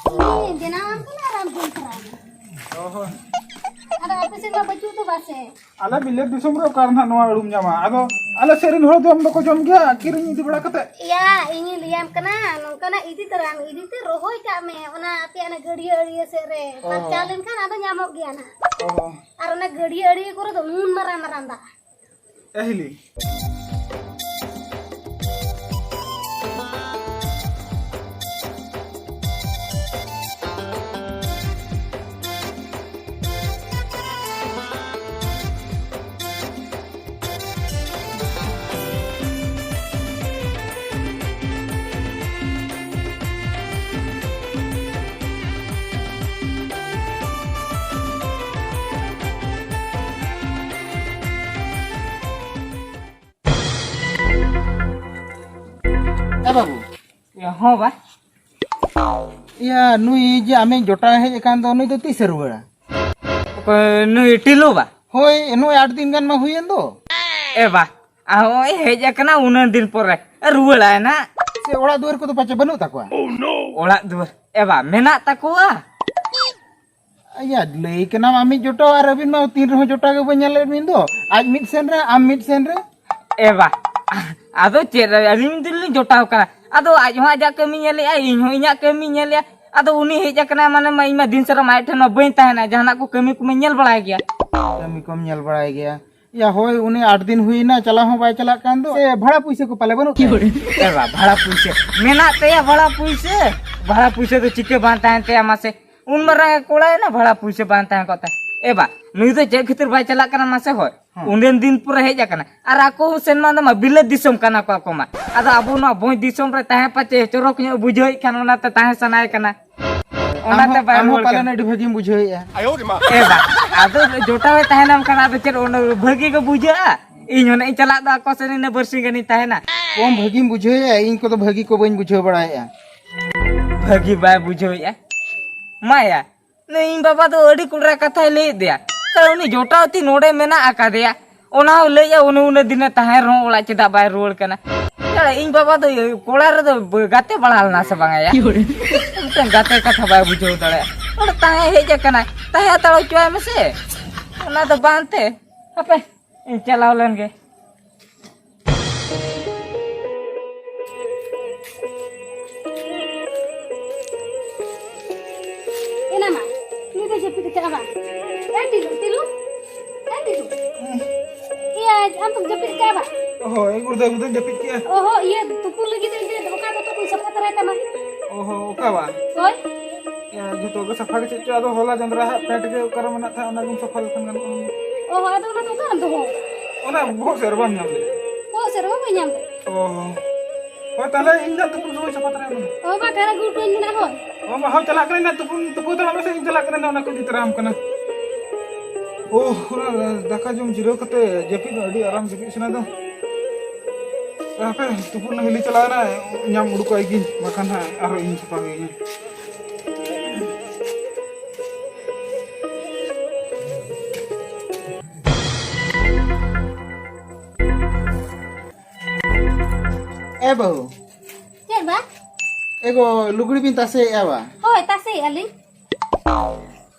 ᱤᱧ ᱵᱮᱱᱟᱣᱟᱢ ᱠᱟᱱᱟ ᱟᱨ ᱟᱢ ᱡᱚᱢ ᱛᱚᱨᱟᱭ ᱢᱮ᱾ ᱚ ᱦᱚᱸ᱾ ᱟᱫᱚ ᱟᱯᱮ ᱥᱮᱫ ᱢᱟ ᱵᱟᱹᱪᱩᱜ ᱫᱚ ᱵᱟᱥᱮ? ᱟᱞᱮ ᱵᱤᱞᱟᱹᱛ ᱫᱤᱥᱚᱢ ᱨᱮ ᱚᱠᱟ ᱨᱮ ᱱᱟᱦᱟᱜ ᱱᱚᱣᱟ ᱟᱹᱞᱩᱢ ᱧᱟᱢᱟ? ᱟᱫᱚ ᱟᱞᱮ ᱥᱮᱫ ᱨᱮᱱ ᱦᱚᱲ ᱡᱚᱢ ᱫᱚᱠᱚ ᱡᱚᱢ ᱜᱮᱭᱟ, ᱠᱤᱨᱤᱧ ᱤᱫᱤ ᱵᱟᱲᱟ ᱠᱟᱛᱮ᱾ ᱭᱟ, ᱤᱧᱤᱧ ᱞᱟᱹᱭᱟᱢ ᱠᱟᱱᱟ, ᱱᱚᱝᱠᱟᱱᱟᱜ ᱤᱫᱤ ᱛᱚᱨᱟᱭ ᱢᱮ, ᱤᱫᱤ ᱛᱮ ᱨᱚᱦᱚᱭ ᱠᱟᱜ ᱢᱮ, ᱚᱱᱟ ᱟᱯᱮᱭᱟᱜ ᱚᱱᱟ ᱜᱟᱹᱰᱭᱟᱹ ᱟᱲᱮ ᱥᱮᱫ ᱨᱮ᱾ ᱚ᱾ ᱯᱟᱨᱪᱟᱣ ᱞᱮᱱᱠᱷᱟᱱ ᱟᱫᱚ ᱧᱟᱢᱚᱜ ᱜᱮᱭᱟ ᱱᱟᱦᱟᱜ᱾ ᱚ᱾ ᱟᱨ ᱚᱱᱟ ᱜᱟᱹᱰᱭᱟᱹ ᱟᱲᱮ ᱠᱚᱨᱮ ᱫᱚ ᱩᱱ ᱢᱟᱨᱟᱝ ᱢᱟᱨᱟᱝ ᱫᱟᱜ᱾ ᱮ ᱦᱤᱞᱤ᱾ ᱮ ᱵᱟᱹᱵᱩ᱾ ᱮ, ᱦᱚᱸ ᱵᱟ᱾ ᱤᱭᱟ, ᱱᱩᱭ ᱡᱮ ᱟᱢᱤᱡ ᱡᱚᱴᱟᱣ ᱦᱮᱡ ᱟᱠᱟᱱ ᱫᱚ, ᱱᱩᱭ ᱫᱚ ᱛᱤᱥᱮ ᱨᱩᱣᱟᱹᱲᱟ? ᱚᱠᱚᱭ ᱱᱩᱭ ᱴᱤᱞᱩ ᱵᱟ? ᱦᱳᱭ, ᱱᱚᱜᱼᱚᱭ ᱟᱴ ᱫᱤᱱ ᱜᱟᱱ ᱢᱟ ᱦᱩᱭᱮᱱ ᱫᱚ᱾ ᱮ ᱵᱟ, ᱟᱨ ᱦᱚᱸᱜᱼᱚᱭ ᱦᱮᱡ ᱟᱠᱟᱱᱟ ᱩᱱᱟᱹᱜ ᱫᱤᱱ ᱯᱚᱨᱮ, ᱨᱩᱣᱟᱹᱲᱟᱭ ᱱᱟᱜ᱾ ᱥᱮ ᱚᱲᱟᱜ ᱫᱩᱣᱟᱹᱨ ᱠᱚᱫᱚ ᱯᱟᱪᱮ ᱵᱟᱹᱱᱩᱜ ᱛᱟᱠᱚᱣᱟ? ᱚᱲᱟᱜ ᱫᱩᱣᱟᱹᱨ, ᱮ ᱵᱟ, ᱢᱮᱱᱟᱜ ᱛᱟᱠᱚᱣᱟ᱾ ᱟᱭᱟ, ᱞᱟᱹᱭ ᱠᱟᱱᱟᱢ ᱟᱢᱤᱡ ᱡᱚᱴᱟᱣ ᱟᱨ ᱟᱹᱵᱤᱱ ᱢᱟ ᱛᱤᱱ ᱨᱮᱦᱚᱸ ᱡᱚᱴᱟᱣ ᱜᱮ ᱵᱟᱹᱧ ᱧᱮᱞ ᱞᱮᱫ ᱵᱤᱱ ᱫᱚ᱾ ᱟᱡ ᱢᱤᱫ ᱥᱮᱱ ᱨᱮ, ᱟᱢ ᱢᱤᱫ ᱥᱮᱱ ᱨᱮ᱾ ᱮ ᱵᱟ, ᱟᱫᱚ ᱪᱮᱫ, ᱟᱹᱞᱤᱧ ᱫᱚᱞᱤᱧ ᱡᱚᱴᱟᱣ ᱠᱟᱱᱟ, ᱟᱫᱚ ᱟᱡ ᱦᱚᱸ ᱟᱡᱟᱜ ᱠᱟᱹᱢᱤ ᱧᱮᱞᱮᱜᱼᱟ, ᱤᱧ ᱦᱚᱸ ᱤᱧᱟᱹᱜ ᱠᱟᱹᱢᱤ ᱧᱮᱞᱮᱜᱼᱟ᱾ ᱟᱫᱚ ᱩᱱᱤ ᱦᱮᱡ ᱟᱠᱟᱱᱟᱭ ᱢᱟᱱᱮ ᱢᱟ ᱤᱧ ᱢᱟ ᱫᱤᱱ ᱥᱟᱨᱟ ᱢᱟ ᱟᱡ ᱴᱷᱮᱱ ᱢᱟ ᱵᱟᱹᱧ ᱛᱟᱦᱮᱱᱟ, ᱡᱟᱦᱟᱱᱟᱜ ᱠᱚ ᱠᱟᱹᱢᱤ ᱠᱚᱢᱟᱧ ᱧᱮᱞ ᱵᱟᱲᱟᱭ ᱜᱮᱭᱟ᱾ ᱠᱟᱹᱢᱤ ᱠᱚᱢ ᱧᱮᱞ ᱵᱟᱲᱟᱭ ᱜᱮᱭᱟ? ᱭᱟ ᱦᱳᱭ, ᱩᱱᱤ ᱟᱴ ᱫᱤᱱ ᱦᱩᱭᱱᱟ, ᱪᱟᱞᱟᱣ ᱦᱚᱸ ᱵᱟᱭ ᱪᱟᱞᱟᱜ ᱠᱟᱱ ᱫᱚ᱾ ᱥᱮ ᱵᱷᱟᱲᱟ ᱯᱩᱭᱥᱟᱹ ᱠᱚ ᱯᱟᱞᱮ ᱵᱟᱹᱱᱩᱜ ᱛᱟᱭᱟ? ᱮ ᱵᱟ, ᱵᱷᱟᱲᱟ ᱯᱩᱭᱥᱟᱹ ᱢᱮᱱᱟᱜ ᱛᱟᱭᱟ, ᱵᱷᱟᱲᱟ ᱯᱩᱭᱥᱟᱹ, ᱵᱷᱟᱲᱟ ᱯᱩᱭᱥᱟᱹ ᱫᱚ ᱪᱤᱠᱟᱹ ᱵᱟᱝ ᱛᱟᱦᱮᱱ ᱛᱟᱭᱟ ᱢᱟᱥᱮ? ᱩᱱ ᱢᱟᱨᱟᱝ ᱮ ᱠᱚᱲᱟᱭᱮᱱᱟ, ᱵᱷᱟᱲᱟ ᱯᱩᱭᱥᱟᱹ ᱵᱟᱝ ᱛᱟᱦᱮᱸ ᱠᱚᱜ ᱛᱟᱭ᱾ ᱮ ᱵᱟ, ᱱᱩᱭ ᱫᱚ ᱪᱮᱫ ᱠᱷᱟᱹᱛᱤᱨ ᱵᱟᱭ ᱪᱟᱞᱟᱜ ᱠᱟᱱᱟ ᱢᱟᱥᱮ? ᱦᱳᱭ, ᱦᱮᱸ᱾ ᱩᱱᱟᱹᱜ ᱫᱤᱱ ᱯᱚᱨᱮ ᱦᱮᱡ ᱟᱠᱟᱱᱟ, ᱟᱨ ᱟᱠᱚ ᱥᱮᱱ ᱢᱟ ᱚᱸᱰᱮ ᱢᱟ ᱵᱤᱞᱟᱹᱛ ᱫᱤᱥᱚᱢ ᱠᱟᱱᱟ ᱠᱚ ᱟᱠᱚ ᱢᱟ᱾ ᱟᱫᱚ ᱟᱵᱚ ᱱᱚᱣᱟ ᱵᱷᱚᱸᱡᱽ ᱫᱤᱥᱚᱢ ᱨᱮ ᱛᱟᱦᱮᱸ ᱯᱟᱪᱮ ᱪᱚᱨᱚᱠ ᱧᱚᱜ ᱵᱩᱡᱷᱟᱹᱣᱮᱫ ᱠᱷᱟᱱ ᱚᱱᱟᱛᱮ ᱛᱟᱦᱮᱸ ᱥᱟᱱᱟᱭᱮ ᱠᱟᱱᱟ᱾ ᱚᱱᱟᱛᱮ ᱟᱢ ᱦᱚᱸ, ᱵᱟᱭ ᱟᱢ ᱦᱚᱸ ᱨᱩᱣᱟᱹᱲ ᱯᱟᱞᱮᱱ ᱠᱟᱱᱟ᱾ ᱟᱹᱰᱤ ᱵᱷᱟᱹᱜᱤᱢ ᱵᱩᱡᱷᱟᱹᱣᱮᱫᱼᱟ᱾ ᱮ ᱵᱟ, ᱟᱫᱚ ᱡᱚᱴᱟᱣᱮ ᱛᱟᱦᱮᱱᱟᱢ ᱠᱷᱟᱱ ᱟᱫᱚ ᱪᱮᱫ ᱚᱸᱰᱮ ᱵᱷᱟᱹᱜᱤ ᱜᱮ ᱵᱩᱡᱷᱟᱹᱜᱼᱟ? ᱤᱧ ᱦᱚᱸ ᱱᱟᱜ ᱤᱧ ᱪᱟᱞᱟᱜ ᱫᱚ ᱟᱠᱚ ᱥᱮᱱ ᱤᱱᱟᱹ ᱵᱟᱨᱥᱤᱧ ᱜᱟᱱᱤᱧ ᱛᱟᱦᱮᱱᱟ᱾ ᱠᱚᱢ ᱵᱷᱟᱹᱜᱤᱢ ᱵᱩᱡᱷᱟᱹᱣᱮᱫᱼᱟ, ᱤᱧ ᱠᱚᱫᱚ ᱵᱷᱟᱹᱜᱤ ᱠᱚ ᱵᱟᱹᱧ ᱵᱩᱡᱷᱟᱹᱣ ᱵᱟᱲᱟᱭᱮᱫᱼᱟ᱾ ᱵᱷᱟᱹᱜᱤ ᱵᱟᱭ ᱵᱩᱡᱷᱟᱹᱣᱮᱫᱼᱟ᱾ ᱢᱟᱭᱟ, ᱱᱩᱭ ᱤᱧ ᱵᱟᱵᱟ ᱫᱚ ᱟᱹᱰᱤ ᱠᱚᱰᱨᱟ ᱠᱟᱛᱷᱟᱭ ᱞᱟᱹᱭᱮᱫ ᱫᱮᱭᱟ᱾ ᱛᱟᱦᱞᱮ ᱩᱱᱤ ᱡᱚᱴᱟᱣ ᱛᱤᱧ ᱱᱚᱰᱮ ᱢᱮᱱᱟᱜ ᱟᱠᱟᱫᱮᱭᱟ, ᱚᱱᱟ ᱦᱚᱸ ᱞᱟᱹᱭᱮᱫᱼᱟ ᱩᱱᱤ ᱩᱱᱟᱹᱜ ᱫᱤᱱᱮ ᱛᱟᱦᱮᱸ ᱨᱮᱦᱚᱸ ᱚᱲᱟᱜ ᱪᱮᱫᱟᱜ ᱵᱟᱭ ᱨᱩᱣᱟᱹᱲ ᱠᱟᱱᱟ? ᱛᱟᱦᱞᱮ ᱤᱧ ᱵᱟᱵᱟ ᱫᱚ ᱠᱚᱲᱟ ᱨᱮᱫᱚ ᱵ-, ᱜᱟᱛᱮ ᱵᱟᱲᱟ ᱞᱮᱱᱟ ᱥᱮ ᱵᱟᱝᱟ ᱭᱟ? ᱢᱤᱫᱴᱟᱝ ᱜᱟᱛᱮ ᱠᱟᱛᱷᱟ ᱵᱟᱭ ᱵᱩᱡᱷᱟᱹᱣ ᱫᱟᱲᱮᱭᱟᱜᱼᱟ᱾ ᱱᱚᱰᱮ ᱛᱟᱦᱮᱸ ᱦᱮᱡ ᱟᱠᱟᱱᱟᱭ, ᱛᱟᱦᱮᱸ ᱦᱟᱛᱟᱲ ᱦᱚᱪᱚᱣᱟᱭ ᱢᱮᱥᱮ᱾ ᱚᱱᱟ ᱫᱚ ᱵᱟᱝ ᱛᱮ, ᱦᱟᱯᱮ ᱤᱧ ᱪᱟᱞᱟᱣ ᱞᱮᱱ ᱜᱮ᱾ ᱮᱱᱟ ᱢᱟ, ᱱᱩᱭ ᱫᱚ ᱡᱟᱹᱯᱤᱫ ᱟᱠᱟᱫᱼᱟ ᱵᱟᱝ? ᱮ ᱴᱤᱞᱩ, ᱴᱤᱞᱩ, ᱮ ᱴᱤᱞᱩ᱾ ᱮᱭᱟ, ᱟᱢ ᱫᱚᱢ ᱡᱟᱹᱯᱤᱫ ᱟᱠᱟᱫᱼᱟ ᱵᱟᱝ? ᱦᱳᱭ, ᱜᱩᱲᱫᱟᱹ ᱜᱩᱲᱫᱟᱹᱧ ᱡᱟᱹᱯᱤᱫ ᱠᱮᱜᱼᱟ᱾ ᱚ ᱦᱚ, ᱤᱭᱟᱹ, ᱛᱩᱯᱩ ᱞᱟᱹᱜᱤᱫ ᱤᱧ ᱫᱚ ᱚᱠᱟ ᱫᱚᱛᱚ ᱠᱚᱧ ᱥᱟᱯᱷᱟ ᱛᱟᱨᱟᱭ ᱛᱟᱢᱟ᱾ ᱚ ᱦᱚ, ᱚᱠᱟ ᱵᱟᱝ? ᱦᱳᱭ᱾ ᱮ, ᱡᱚᱛᱚ ᱜᱮ ᱥᱟᱯᱷᱟ ᱜᱮ ᱪᱮᱫ ᱪᱚ, ᱟᱫᱚ ᱦᱚᱞᱟ ᱡᱚᱸᱫᱽᱨᱟ ᱦᱟᱸᱜ ᱯᱮᱱᱴ ᱜᱮ ᱚᱠᱟᱨᱮ ᱢᱮᱱᱟᱜ ᱛᱟᱦᱮᱸᱫ, ᱚᱱᱟ ᱜᱮᱢ ᱥᱟᱯᱷᱟ ᱞᱮᱠᱷᱟᱱ ᱜᱟᱱᱚᱜᱼᱟ᱾ ᱚ, ᱟᱫᱚ ᱚᱱᱟ ᱫᱚ ᱚᱠᱟᱨᱮᱢ ᱫᱚᱦᱚ ᱟᱠᱟᱫᱟ? ᱚᱱᱟ ᱵᱚᱦᱚᱜ ᱥᱮᱫ ᱨᱮ ᱵᱟᱢ ᱧᱟᱢ ᱞᱮᱫᱟ? ᱵᱚᱦᱚᱜ ᱥᱮᱫ ᱨᱮ ᱵᱟᱹᱧ ᱧᱟᱢ ᱞᱮᱫᱟ᱾ ᱚ, ᱦᱳᱭ, ᱛᱟᱦᱞᱮ ᱤᱧ ᱫᱚ ᱛᱩᱯᱩ ᱥᱚᱢᱚᱭ ᱥᱟᱯᱷᱟ ᱛᱟᱨᱟᱭ ᱢᱮ᱾ ᱚ, ᱵᱟ, ᱛᱟᱦᱞᱮ ᱜᱩᱴ ᱨᱮᱧ ᱢᱮᱱᱟᱜ ᱦᱳᱭ᱾ ᱚ, ᱢᱟ, ᱦᱳᱭ, ᱪᱟᱞᱟᱜ ᱠᱟᱹᱱᱟᱹᱧ ᱱᱟᱜ, ᱛᱩᱯᱩ, ᱛᱩᱯᱩ ᱛᱟᱲᱟᱜ ᱢᱮᱥᱮ, ᱤᱧ ᱪᱟᱞᱟᱜ ᱠᱟᱹᱱᱟᱹᱧ ᱱᱟᱜ, ᱚᱱᱟ ᱠᱚ ᱤᱫᱤ ᱛᱟᱨᱟᱢ ᱠᱟᱱᱟ᱾ ᱳᱦ, ᱚᱱᱟ ᱫᱟᱠᱟ ᱡᱚᱢ ᱡᱤᱨᱟᱹᱣ ᱠᱟᱛᱮ ᱡᱟᱹᱯᱤᱫ ᱟᱹᱰᱤ ᱟᱨᱟᱢ ᱡᱟᱹᱯᱤᱫ ᱥᱟᱱᱟ ᱫᱚ᱾ ᱦᱟᱯᱮ, ᱛᱩᱯᱩᱱ ᱦᱤᱞᱤ ᱪᱟᱞᱟᱣ ᱮᱱᱟ, ᱧᱟᱢ ᱩᱰᱩᱠ ᱟᱭ ᱜᱤᱧ, ᱵᱟᱠᱷᱟᱱ ᱦᱟᱸᱜ ᱟᱨᱦᱚᱸ ᱤᱧ ᱥᱟᱯᱷᱟ ᱦᱩᱭᱩᱜᱼᱟ᱾ ᱮ ᱵᱟᱹᱦᱩ᱾ ᱪᱮᱫ ᱵᱟ? ᱮᱜᱳ, ᱞᱩᱜᱽᱲᱤ ᱵᱤᱱ ᱛᱟᱥᱮᱭᱮᱫᱼᱟ ᱵᱟ? ᱦᱳᱭ, ᱛᱟᱥᱮᱭᱮᱫᱼᱟ ᱞᱤᱧ᱾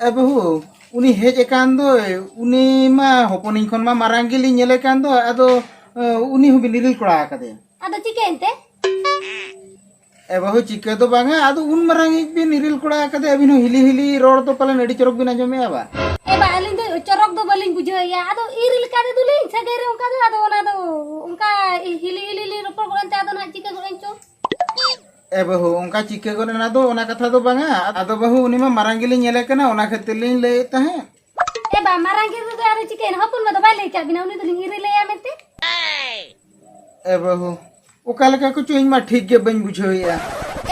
ᱮ ᱵᱟᱹᱦᱩ, ᱩᱱᱤ ᱦᱮᱡ ᱟᱠᱟᱱ ᱫᱚᱭ, ᱩᱱᱤ ᱢᱟ ᱦᱚᱯᱚᱱᱤᱧ ᱠᱷᱚᱱ ᱢᱟ ᱢᱟᱨᱟᱝ ᱜᱮᱞᱤᱧ ᱧᱮᱞᱮ ᱠᱟᱱ ᱫᱚ, ᱟᱫᱚ, ᱮ, ᱩᱱᱤ ᱦᱚᱸᱵᱤᱱ ᱤᱨᱤᱞ ᱠᱚᱲᱟ ᱟᱠᱟᱫᱮᱭᱟ᱾ ᱟᱫᱚ ᱪᱤᱠᱟᱹᱭᱮᱱ ᱛᱮ? ᱮ ᱵᱟᱹᱦᱩ, ᱪᱤᱠᱟᱹ ᱫᱚ ᱵᱟᱝᱟ, ᱟᱫᱚ ᱩᱱ ᱢᱟᱨᱟᱝ ᱤᱡ ᱵᱤᱱ ᱤᱨᱤᱞ ᱠᱚᱲᱟ ᱟᱠᱟᱫᱮᱭᱟ, ᱟᱹᱵᱤᱱ ᱦᱚᱸ ᱦᱤᱞᱤ ᱦᱤᱞᱤ ᱨᱚᱲ ᱫᱚ ᱯᱟᱞᱮᱱ ᱟᱹᱰᱤ ᱪᱚᱨᱚᱠ ᱵᱤᱱ ᱟᱸᱡᱚᱢᱮᱫᱼᱟ ᱵᱟ? ᱮ ᱵᱟ, ᱟᱹᱞᱤᱧ ᱫᱚ ᱪᱚᱨᱚᱠ ᱫᱚ ᱵᱟᱹᱞᱤᱧ ᱵᱩᱡᱷᱟᱹᱣᱮᱫᱼᱟ, ᱟᱫᱚ ᱤᱨᱤᱞ ᱠᱟᱫᱮ ᱫᱚᱞᱤᱧ ᱥᱟᱹᱜᱟᱹᱭ ᱨᱮ ᱚᱱᱠᱟ ᱫᱚ, ᱟᱫᱚ ᱚᱱᱟ ᱫᱚ ᱚᱱᱠᱟ ᱦᱤᱞᱤ ᱦᱤᱞᱤ ᱞᱤᱧ ᱨᱚᱯᱚᱲ ᱜᱚᱫ ᱮᱱᱛᱮ, ᱟᱫᱚ ᱱᱟᱦᱟᱜ ᱪᱤᱠᱟᱹ ᱜᱚᱫ ᱮᱱ ᱪᱚ᱾ ᱮ ᱵᱟᱹᱦᱩ, ᱚᱱᱠᱟ ᱪᱤᱠᱟᱹ ᱜᱚᱫ ᱮᱱᱟ ᱫᱚ ᱚᱱᱟ ᱠᱟᱛᱷᱟ ᱫᱚ ᱵᱟᱝᱟ᱾ ᱟᱫᱚ ᱵᱟᱹᱦᱩ, ᱩᱱᱤ ᱢᱟ ᱢᱟᱨᱟᱝ ᱜᱮᱞᱤᱧ ᱧᱮᱞᱮ ᱠᱟᱱᱟ, ᱚᱱᱟ ᱠᱷᱟᱹᱛᱤᱨ ᱞᱤᱧ ᱞᱟᱹᱭᱮᱫ ᱛᱟᱦᱮᱸᱫ᱾ ᱮ ᱵᱟ, ᱢᱟᱨᱟᱝ ᱜᱮ ᱨᱮᱫᱚ ᱟᱨᱚ ᱪᱤᱠᱟᱹᱭᱮᱱᱟ? ᱦᱚᱯᱚᱱ ᱢᱟ ᱫᱚ ᱵᱟᱭ ᱞᱟᱹᱭ ᱠᱟᱜ ᱵᱤᱱᱟ, ᱩᱱᱤ ᱫᱚᱞᱤᱧ ᱤᱨᱤᱞᱮᱭᱟ ᱢᱮᱱᱛᱮ᱾ ᱮ ᱵᱟᱹᱦᱩ, ᱚᱠᱟ ᱞᱮᱠᱟ ᱠᱚᱪᱚ ᱤᱧ ᱢᱟ ᱴᱷᱤᱠ ᱜᱮ ᱵᱟᱹᱧ ᱵᱩᱡᱷᱟᱹᱣᱮᱫᱼᱟ᱾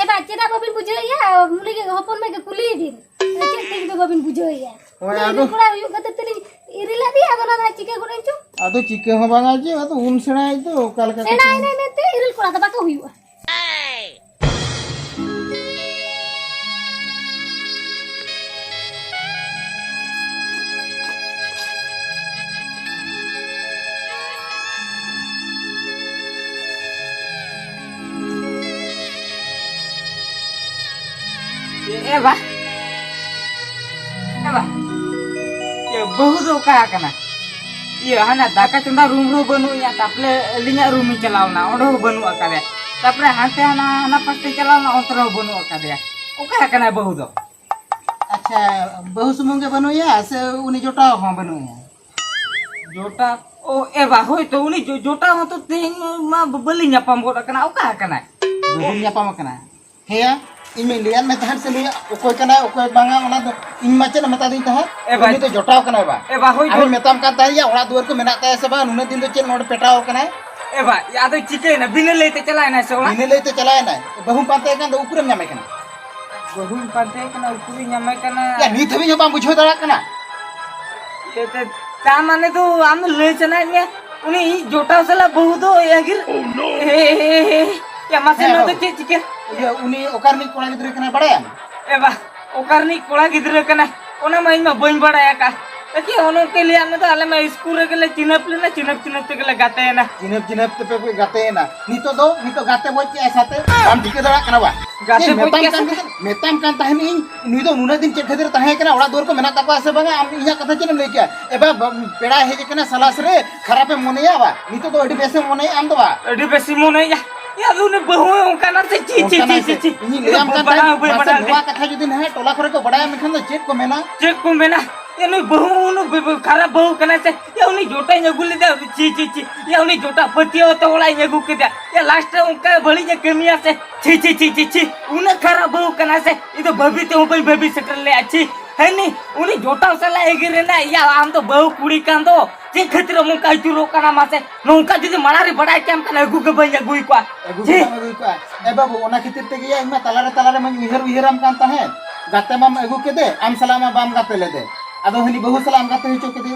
ᱮ ᱵᱟ, ᱪᱮᱫᱟᱜ ᱵᱟᱹᱵᱤᱱ ᱵᱩᱡᱷᱟᱹᱣᱮᱫᱼᱟ? ᱩᱱᱤ ᱜᱮ ᱦᱚᱯᱚᱱ ᱢᱟ ᱜᱮ ᱠᱩᱞᱤᱭᱮ ᱵᱤᱱ᱾ ᱪᱮᱫ ᱴᱷᱤᱠ ᱫᱚ ᱵᱟᱹᱵᱤᱱ ᱵᱩᱡᱷᱟᱹᱣᱮᱫᱼᱟ? ᱦᱳᱭ, ᱩᱱᱤ ᱟᱫᱚ ᱤᱨᱤᱞ ᱠᱚᱲᱟ ᱦᱩᱭᱩᱜ ᱠᱷᱟᱹᱛᱤᱨ ᱛᱮᱞᱤᱧ ᱤᱨᱤᱞ ᱟᱫᱮᱭᱟ, ᱟᱫᱚ ᱚᱱᱟ ᱫᱚ ᱪᱤᱠᱟᱹ ᱜᱚᱫ ᱮᱱ ᱪᱚ᱾ ᱟᱫᱚ ᱪᱤᱠᱟᱹ ᱦᱚᱸ ᱵᱟᱝᱟ ᱡᱮ, ᱟᱫᱚ ᱩᱱ ᱥᱮᱬᱟᱭᱤᱡ ᱫᱚ ᱚᱠᱟ ᱞᱮᱠᱟ ᱥᱮᱬᱟᱭᱮᱱᱟᱭ ᱠᱟᱛᱮ ᱢᱮᱱᱛᱮ ᱤᱨᱤᱞ ᱠᱚᱲᱟ ᱫᱚ ᱵᱟᱠᱚ ᱦᱩᱭᱩᱜᱼᱟ᱾ ᱮ ᱵᱟ, ᱮ ᱵᱟ, ᱤᱭᱟᱹ, ᱵᱟᱹᱦᱩ ᱫᱚ ᱚᱠᱟ ᱟᱠᱟᱱᱟ? ᱤᱭᱟᱹ, ᱦᱟᱱᱟ ᱫᱟᱠᱟ ᱪᱚᱸᱫᱟ ᱨᱩᱢ ᱨᱮᱦᱚᱸ ᱵᱟᱹᱱᱩᱜ ᱮᱭᱟ, ᱛᱟᱯᱚᱨᱮ ᱟᱹᱞᱤᱧᱟᱜ ᱨᱩᱢ ᱤᱧ ᱪᱟᱞᱟᱣ ᱮᱱᱟ, ᱚᱸᱰᱮ ᱦᱚᱸ ᱵᱟᱹᱱᱩᱜ ᱟᱠᱟᱫᱮᱭᱟ, ᱛᱟᱯᱚᱨᱮ ᱦᱟᱱᱛᱮ ᱦᱟᱱᱟ, ᱦᱟᱱᱟ ᱯᱟᱥᱴᱟᱧ ᱪᱟᱞᱟᱣ ᱮᱱᱟ, ᱚᱱᱛᱮ ᱨᱮᱦᱚᱸ ᱵᱟᱹᱱᱩᱜ ᱟᱠᱟᱫᱮᱭᱟ᱾ ᱚᱠᱟ ᱟᱠᱟᱱᱟᱭ ᱵᱟᱹᱦᱩ ᱫᱚ? ᱟᱪᱪᱷᱟ, ᱵᱟᱹᱦᱩ ᱥᱩᱢᱩᱝ ᱜᱮ ᱵᱟᱹᱱᱩᱜ ᱮᱭᱟ ᱥᱮ ᱩᱱᱤ ᱡᱚᱴᱟᱣ ᱦᱚᱸ ᱵᱟᱹᱱᱩᱜ ᱮᱭᱟ? ᱡᱚᱴᱟᱣ? ᱳ, ᱮ ᱵᱟ, ᱦᱳᱭ ᱛᱚ, ᱩᱱᱤ ᱡᱚ-, ᱡᱚᱴᱟᱣ ᱦᱚᱸᱛᱚ ᱛᱮᱦᱮᱧ ᱢᱟ ᱵᱟᱹᱞᱤᱧ ᱧᱟᱯᱟᱢ ᱜᱚᱫ ᱟᱠᱟᱱᱟ, ᱚᱠᱟ ᱟᱠᱟᱱᱟᱭ? ᱵᱟᱹᱵᱤᱱ ᱧᱟᱯᱟᱢ ᱟᱠᱟᱱᱟ? ᱦᱮᱸᱭᱟ, ᱤᱧ ᱢᱟᱧ ᱞᱟᱹᱭᱟᱫ ᱢᱮ ᱛᱟᱦᱮᱸᱫ ᱥᱮ ᱱᱩᱭ ᱚᱠᱚᱭ ᱠᱟᱱᱟᱭ, ᱚᱠᱚᱭ ᱵᱟᱝᱟ, ᱚᱱᱟ ᱫᱚ ᱤᱧ ᱢᱟ ᱪᱮᱫ ᱮ ᱢᱮᱛᱟᱫᱤᱧ ᱛᱟᱦᱮᱸᱫ? ᱮ ᱵᱟ᱾ ᱩᱱᱤ ᱫᱚ ᱡᱚᱴᱟᱣ ᱠᱟᱱᱟᱭ ᱵᱟ᱾ ᱮ ᱵᱟ, ᱦᱳᱭ ᱟᱨᱤᱧ ᱫᱚ᱾ ᱢᱮᱛᱟᱢ ᱠᱟᱱ ᱛᱟᱦᱮᱸᱫ ᱭᱟ, ᱚᱲᱟᱜ ᱫᱩᱣᱟᱹᱨ ᱠᱚ ᱢᱮᱱᱟᱜ ᱛᱟᱭᱟ ᱥᱮ ᱵᱟᱝ, ᱱᱩᱱᱟᱹᱜ ᱫᱤᱱ ᱫᱚ ᱪᱮᱫ ᱱᱚᱰᱮ ᱯᱮᱴᱟᱣ ᱟᱠᱟᱱᱟᱭ? ᱮ ᱵᱟ, ᱟᱫᱚ ᱪᱤᱠᱟᱹᱭᱮᱱᱟ? ᱵᱤᱱᱟᱹ ᱞᱟᱹᱭᱛᱮ ᱪᱟᱞᱟᱣᱮᱱᱟᱭ ᱥᱮ ᱚᱲᱟᱜ? ᱵᱤᱱᱟᱹ ᱞᱟᱹᱭᱛᱮ ᱪᱟᱞᱟᱣᱮᱱᱟᱭ᱾ ᱵᱟᱹᱦᱩᱢ ᱯᱟᱱᱛᱮᱭᱮ ᱠᱟᱱ ᱫᱚ ᱩᱠᱩᱨᱮᱢ ᱧᱟᱢᱮ ᱠᱟᱱᱟ? ᱵᱟᱹᱦᱩᱧ ᱯᱟᱱᱛᱮᱭᱮ ᱠᱟᱱᱟ, ᱩᱠᱩᱨᱤᱧ ᱧᱟᱢᱮ ᱠᱟᱱᱟ? ᱭᱟ, ᱱᱤᱛ ᱦᱟᱹᱵᱤᱡ ᱦᱚᱸ ᱵᱟᱢ ᱵᱩᱡᱷᱟᱹᱣ ᱫᱟᱲᱮᱭᱟᱜ ᱠᱟᱱᱟ? ᱮ, ᱛᱮ-, ᱛᱟ ᱢᱟᱱᱮ ᱫᱚ ᱟᱢ ᱫᱚ ᱞᱟᱹᱭ ᱥᱟᱱᱟᱭᱮᱫ ᱢᱮᱭᱟ, ᱩᱱᱤ ᱤᱧ ᱡᱚᱴᱟᱣ ᱥᱟᱞᱟᱜ ᱵᱟᱹᱦᱩ ᱫᱚ ᱮ ᱟᱹᱜᱤᱨ? ᱮ, ᱮ, ᱮ, ᱮ, ᱭᱟ, ᱢᱟᱥᱮ ᱦᱮᱸ, ᱱᱚᱣᱟ ᱫᱚ ᱵᱟᱹᱵᱩ᱾ ᱪᱮᱫ ᱪᱤᱠᱟᱹ? ᱤᱭᱟᱹ, ᱩᱱᱤ ᱚᱠᱟ ᱨᱤᱱᱤᱡ ᱠᱚᱲᱟ ᱜᱤᱫᱽᱨᱟᱹ ᱠᱟᱱᱟᱭ ᱵᱟᱲᱟᱭᱟᱢ? ᱮ ᱵᱟ, ᱚᱠᱟ ᱨᱤᱱᱤᱡ ᱠᱚᱲᱟ ᱜᱤᱫᱽᱨᱟᱹ ᱠᱟᱱᱟᱭ, ᱚᱱᱟ ᱢᱟ ᱤᱧ ᱢᱟ ᱵᱟᱹᱧ ᱵᱟᱲᱟᱭ ᱟᱠᱟᱫ᱾ ᱮᱠᱮ ᱚᱱᱚ ᱠᱮ ᱞᱟᱹᱭᱟᱫ ᱢᱮ ᱫᱚ, ᱟᱞᱮ ᱢᱟ ᱥᱠᱩᱞ ᱨᱮᱜᱮ ᱞᱮ ᱪᱤᱱᱦᱟᱹᱯ ᱞᱮᱱᱟ, ᱪᱤᱱᱦᱟᱹᱯ ᱪᱤᱱᱦᱟᱹᱯ ᱛᱮᱜᱮ ᱞᱮ ᱜᱟᱛᱮᱭᱮᱱᱟ᱾ ᱪᱤᱱᱦᱟᱹᱯ ᱪᱤᱱᱦᱟᱹᱯ ᱛᱮᱯᱮ ᱯᱮ ᱜᱟᱛᱮᱭᱮᱱᱟ᱾ ᱱᱤᱛᱚᱜ ᱫᱚ, ᱱᱤᱛᱚᱜ ᱜᱟᱛᱮ ᱵᱚᱡ ᱠᱮᱜᱼᱟ ᱥᱟᱛᱮ, ᱵᱟᱢ ᱴᱷᱤᱠᱟᱹ ᱫᱟᱲᱮᱭᱟᱜ ᱠᱟᱱᱟ ᱵᱟ? ᱜᱟᱛᱮ ᱪᱮᱫ ᱵᱚᱡ ᱢᱮᱛᱟᱢ ᱠᱮᱜᱼᱟ ᱠᱟᱱ ᱥᱟᱛᱮ? ᱛᱟᱦᱮᱸᱫ, ᱢᱮᱛᱟᱢ ᱠᱟᱱ ᱛᱟᱦᱮᱱᱤᱧ, ᱱᱩᱭ ᱫᱚ ᱱᱩᱱᱟᱹᱜ ᱫᱤᱱ ᱪᱮᱫ ᱠᱷᱟᱹᱛᱤᱨ ᱛᱟᱦᱮᱸ ᱠᱟᱱᱟ, ᱚᱲᱟᱜ ᱫᱩᱣᱟᱹᱨ ᱠᱚ ᱢᱮᱱᱟᱜ ᱛᱟᱠᱚᱣᱟ ᱥᱮ ᱵᱟᱝᱟ? ᱟᱢ ᱤᱧᱟᱹᱜ ᱠᱟᱛᱷᱟ ᱪᱮᱫ ᱮᱢ ᱞᱟᱹᱭ ᱠᱮᱜᱼᱟ? ᱮ ᱵᱟ, ᱵᱟ, ᱯᱮᱲᱟᱭ ᱦᱮᱡ ᱟᱠᱟᱱᱟ ᱥᱟᱞᱟᱥ ᱨᱮ, ᱠᱷᱟᱨᱟᱯᱮᱢ ᱢᱚᱱᱮᱭᱟ ᱵᱟ? ᱱᱤᱛᱚᱜ ᱫᱚ ᱟᱹᱰᱤ ᱵᱮᱥᱮᱢ ᱢᱚᱱᱮᱭᱟ ᱟᱢ ᱫᱚ ᱵᱟ? ᱟᱹᱰᱤ ᱵᱮᱥᱤᱧ ᱢᱚᱱᱮᱭᱟ᱾ ᱭᱟ, ᱟᱫᱚ ᱩᱱᱤ ᱵᱟᱹᱦᱩ ᱚᱱᱠᱟᱱᱟ ᱥᱮ ᱪᱤ, ᱪᱤ, ᱚᱱᱠᱟᱱᱟ ᱪᱤ, ᱥᱮ? ᱪᱤ, ᱪᱤ᱾ ᱤᱧᱤᱧ ᱤᱧ ᱫᱚ ᱞᱟᱹᱭᱟᱢ ᱠᱟᱱ ᱵᱟᱲᱟᱭ ᱛᱟᱦᱮᱸᱫ, ᱵᱟᱹᱧ ᱢᱟᱥᱮ ᱵᱟᱲᱟᱭ ᱱᱚᱣᱟ ᱠᱟᱛᱷᱟ ᱡᱩᱫᱤ ᱱᱟᱦᱟᱜ ᱴᱚᱞᱟ ᱠᱚᱨᱮ ᱠᱚ ᱵᱟᱲᱟᱭᱟ ᱢᱮᱱᱠᱷᱟᱱ ᱫᱚ ᱪᱮᱫ ᱠᱚ ᱢᱮᱱᱟ? ᱪᱮᱫ ᱠᱚ ᱢᱮᱱᱟ? ᱮ, ᱱᱩᱭ ᱵᱟᱹᱦᱩ, ᱩᱱᱤ ᱵᱟᱹ-, ᱵᱟᱹ-, ᱠᱷᱟᱨᱟᱯ ᱵᱟᱹᱦᱩ ᱠᱟᱱᱟᱭ ᱥᱮ? ᱭᱟ, ᱩᱱᱤ ᱡᱚᱴᱟᱧ ᱟᱹᱜᱩ ᱞᱮᱫᱮᱭᱟ, ᱪᱤ, ᱪᱤ, ᱪᱤ᱾ ᱭᱟ, ᱩᱱᱤ ᱡᱚᱴᱟ ᱯᱟᱹᱛᱭᱟᱹᱣ ᱟᱛᱮ ᱚᱲᱟᱜ ᱤᱧ ᱟᱹᱜᱩ ᱠᱮᱫᱮᱭᱟ᱾ ᱭᱟ, ᱞᱟᱥᱴ ᱨᱮ ᱚᱱᱠᱟ ᱵᱟᱹᱲᱤᱡ ᱮ ᱠᱟᱹᱢᱤᱭᱟ ᱥᱮ? ᱪᱤ, ᱪᱤ, ᱪᱤ, ᱪᱤ, ᱪᱤ᱾ ᱩᱱᱟᱹᱜ ᱠᱷᱟᱨᱟᱯ ᱵᱟᱹᱦᱩ ᱠᱟᱱᱟᱭ ᱥᱮ? ᱤᱧ ᱫᱚ ᱵᱷᱟᱹᱵᱤ ᱛᱮᱦᱚᱸ ᱵᱟᱹᱧ ᱵᱷᱟᱹᱵᱤ ᱥᱮᱴᱮᱨ ᱞᱮᱫᱼᱟ᱾ ᱪᱤ, ᱦᱮᱸ ᱱᱤ, ᱩᱱᱤ ᱡᱚᱴᱟᱣ ᱥᱟᱞᱟᱜ ᱮᱜᱮᱨ ᱮᱱᱟ᱾ ᱭᱟ, ᱟᱢ ᱫᱚ ᱵᱟᱹᱦᱩ ᱠᱩᱲᱤ ᱠᱟᱱ ᱫᱚ, ᱪᱮᱫ ᱠᱷᱟᱹᱛᱤᱨ ᱮᱢ ᱚᱱᱠᱟ ᱟᱹᱪᱩᱨᱚᱜ ᱠᱟᱱᱟ ᱢᱟᱥᱮ? ᱱᱚᱝᱠᱟ ᱡᱩᱫᱤ ᱢᱟᱲᱟᱝ ᱨᱮ ᱵᱟᱲᱟᱭ ᱠᱮᱭᱟᱢ ᱠᱷᱟᱱ ᱟᱹᱜᱩ ᱜᱮ ᱵᱟᱹᱧ ᱟᱹᱜᱩᱭ ᱠᱚᱣᱟ᱾ ᱟᱹᱜᱩ ᱪᱤ᱾ ᱜᱮ ᱵᱟᱢ ᱟᱹᱜᱩᱭ ᱠᱚᱣᱟ᱾ ᱮ ᱵᱟᱹᱵᱩ, ᱚᱱᱟ ᱠᱷᱟᱹᱛᱤᱨ ᱛᱮᱜᱮ ᱭᱟ ᱤᱧ ᱢᱟ ᱛᱟᱞᱟᱨᱮ, ᱛᱟᱞᱟᱨᱮ ᱢᱟᱧ ᱩᱭᱦᱟᱹᱨ, ᱩᱭᱦᱟᱹᱨᱟᱢ ᱠᱟᱱ ᱛᱟᱦᱮᱸᱫ᱾ ᱜᱟᱛᱮ ᱢᱟᱢ ᱟᱹᱜᱩ ᱠᱮᱫᱮ, ᱟᱢ ᱥᱟᱞᱟᱜ ᱢᱟ ᱵᱟᱢ ᱜᱟᱛᱮ ᱞᱮᱫᱮ᱾ ᱟᱫᱚ ᱦᱟᱹᱱᱤ ᱵᱟᱹᱦᱩ ᱥᱟᱞᱟᱜ ᱮᱢ ᱜᱟᱛᱮ ᱦᱚᱪᱚ ᱠᱮᱫᱮ᱾